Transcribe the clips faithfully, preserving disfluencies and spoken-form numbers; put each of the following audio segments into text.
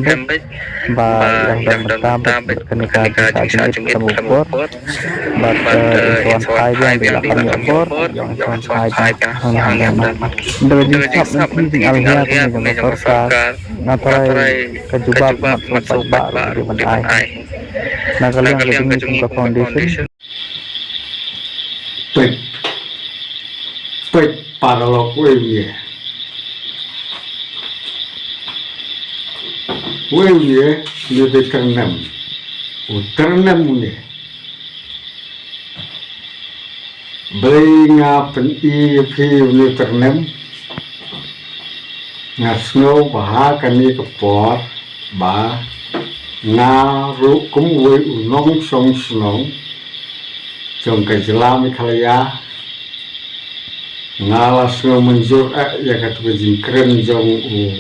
Kembrij ba ïa dang bynta bad kane ka jingshah jingit ka bor bad, eh, in sa wan phai biang da la kham ïoh bor, ïa in sa wan phai biang hangne hangne. Da ka jingsngap na ki jingalhia ka jong ka sorkar, nga tharai ka jubab mat sngewbha ruh ka dei ban ai na ka liang ka jong ka foundation. Peit, peit paralok, wei une. Wei une, une u dei tyrnem. U tyrnem une. Balei nga pyni ïa phi une u tyrnem? Nga sngew ba ha kane ka por ba nga ruh kum uwei u nongshong shnong jong ka jylla Meghalaya, nga la sngew mynjur eh ïa katu ka jingkren jong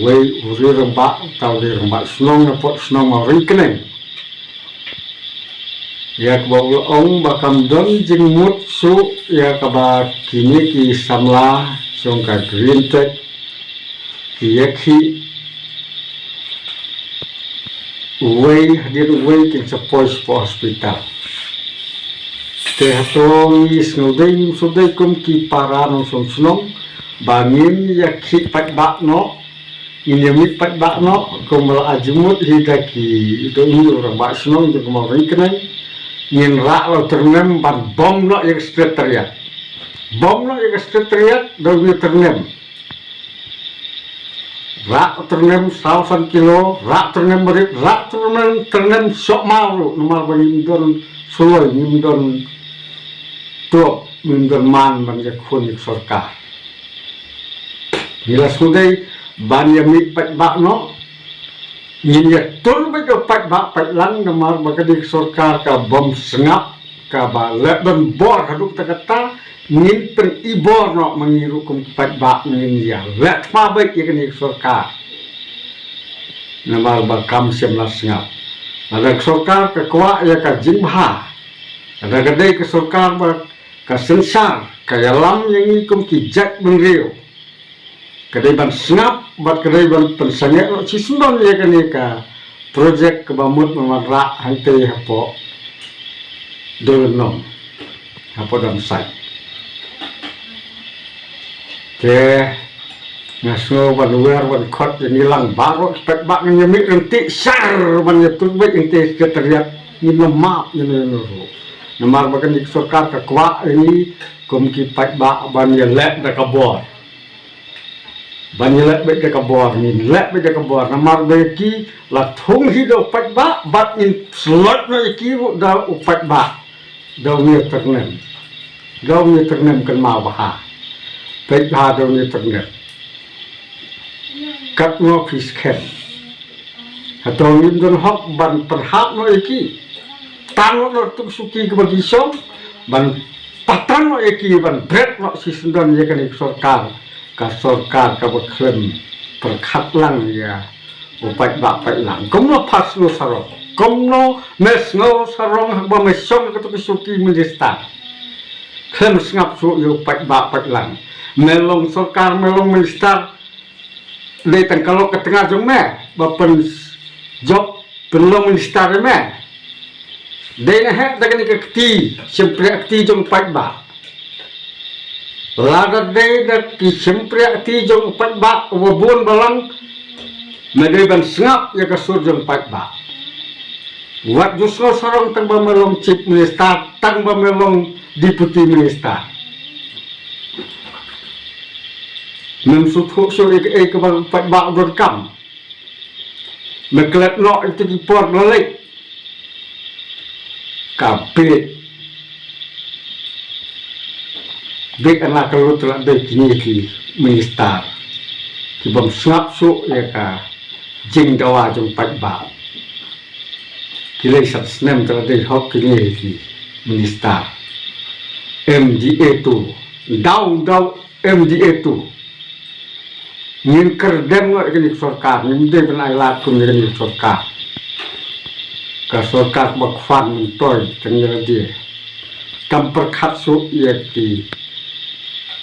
uwei u rangbah, uta u rangbah shnong na pdeng shnong Mawryngkneng. Ïa kaba u la ong ba kam don jingmut shuh ïa kaba kine ki samla jong ka Greentech ki ïakhih uwei hadien uwei kin sa poi sha hospital. Te hato ngi sngewdei ngim sngewdei kum ki para nongshong shnong ba ngin ïakhih paidbah noh, ngin ïa mih paidbah noh, kum ba la ai jingmut hi da ki, da une u rangbah shnong jong ka Mawryngkneng, ngin rah la u tyrnem ban bom noh ïa ka secretariat. Bom noh ïa ka secretariat da une u tyrnem. Rah u tyrnem saw san kilo, rah u tyrnem barit, rah u tyrnem, tyrnem shoh maw ruh, namar ba ngim don suloi, ngim don tup, ngim don man ban ïakhun ïa ka sorkar. Ngi la sngewdei ban ïa mih paidbah noh. Ngin ïa tur beit ïa u paidbah paidlang namar ba ka dei ka sorkar ka bym sngap, kaba leh don bor haduh katta katta. Ngin pyni bor noh ma ngi ruh kum ki paidbah, ngin ïa leh thma beit ïa kane ka sorkar. Namar ba kam shym la sngap. Lada ka sorkar ka kwah ïa ka jingbha, lada ka dei ka sorkar ba ka synshar, ka ïalam ïa ngi kum ki jait bynriew, ka dei ban sngap bad ka dei ban pynsangeh noh shisyndon ïa kane ka projek kaba mut ban wanrah hangtei hapoh Dawlyngnong, hapoh Damsait. Te nga sngew ban wer ban khot ïa ngi lang baroh ki paidbah, ngin ïa mih ryntih shar ban ïa tur beit ïa kane ka secretariat, ngin ym map ïa no ïa no ruh. Namar ba kane ka sorkar ka kwah ïa ngi kum ki paidbah ban ïa leh da ka bor. Ban ïa leh beit da ka bor, ngin leh beit da ka bor. Namar ba ïa ki la thung hi da u paidbah bad ngin slot noh ïa ki ruh da u paidbah. Da une u tyrnem. Da une u tyrnem, kynmaw bha. Peit bha da une u tyrnem. Katno phi skhem. Hato ngim don hok ban pyrhap noh ïa ki? Tan noh na tu ki shuki kaba ki shong, ban patan noh ïa ki, ban bret noh shisyndon ïa kane ka sorkar. Ka sorkar kaba khlem pyrkhat lang ïa u paidbah paidlang. Kumno pha sngew sarong? Kumno me sngew sarong haba me shong ha katu ka shuki minister? Khlem sngap shuh ïa u paidbah paidlang. Me long sorkar, me long minister, dei tang ka lok ka tnga jong me ba pynjop pynlong minister ïa me? Dei na heh da kane ka kti, shympriah kti jong u paidbah? Lada dei da ki shympriah kti jong u paidbah uba bun balang, me dei ban sngap ïa ka sur jong u paidbah. Wat ju sngew sarong tang ba me long chief minister, tang ba me long deputy minister. Mem sngewthuh shuh ïa kaei kaba u paidbah u donkam. Me klet noh ïa kito ki por ba la leit. Ka bieit. Bieit ana ka lut la dei kine ki minister ki bym sngap shuh ïa ka jingdawa jong u paidbah. Ki lei san snem te la dei hok kine ki. Minister M D A two, daw daw M D A two. Ngin kyrdem ngut ïa kane ka sorkar, ngim dei ban ai lad kum ïa kane ka sorkar. Ka sorkar ba khwan myntoi tang ïa lade. Kam pyrkhat shuh ïa ki,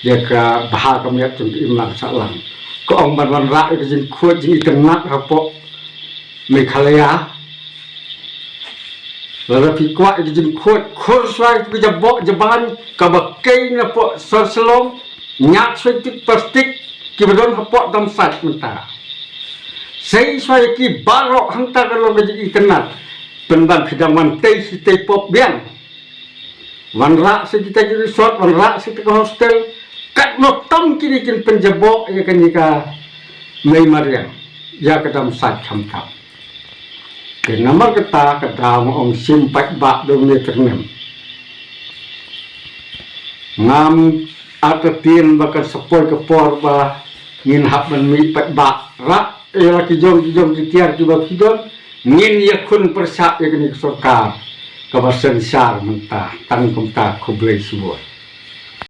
ïa ka bha ka miat jong ka imlang sahlang. Ka ong ban wanrah ïa ka jingkhuid jingitynnad hapoh Meghalaya. Lada phi kwah ïa ka jingkhuid, khur shuwa ïa ka jaboh jaban kaba kei napoh sor Shillong, ñiad shuwa ïa ki plastik kiba don hapoh Damsait mynta. Sei shuwa ïa ki baroh, hangta ka long ka jingitynnad. Pynban phi dang wan tei shi tei pop biang. Wanrah sha kita ki resort, wanrah sha kita ki hostel. Katno tam kine kin pynjaboh ïa kane ka mei mariang, ïa ka Damsait khamtam. Te namar kata ka daw nga ong shim paidbah da une u tyrnem. Ngam artatien ba kan sa poi ka por ba ngin hap ban mih paidbah. Rah ïa la ki jong ki jong ki tiar kiba phi don, ngin ïakhun pyrshah ïa kane ka sorkar kaba synshar mynta. Tang kumta, khublei shibun.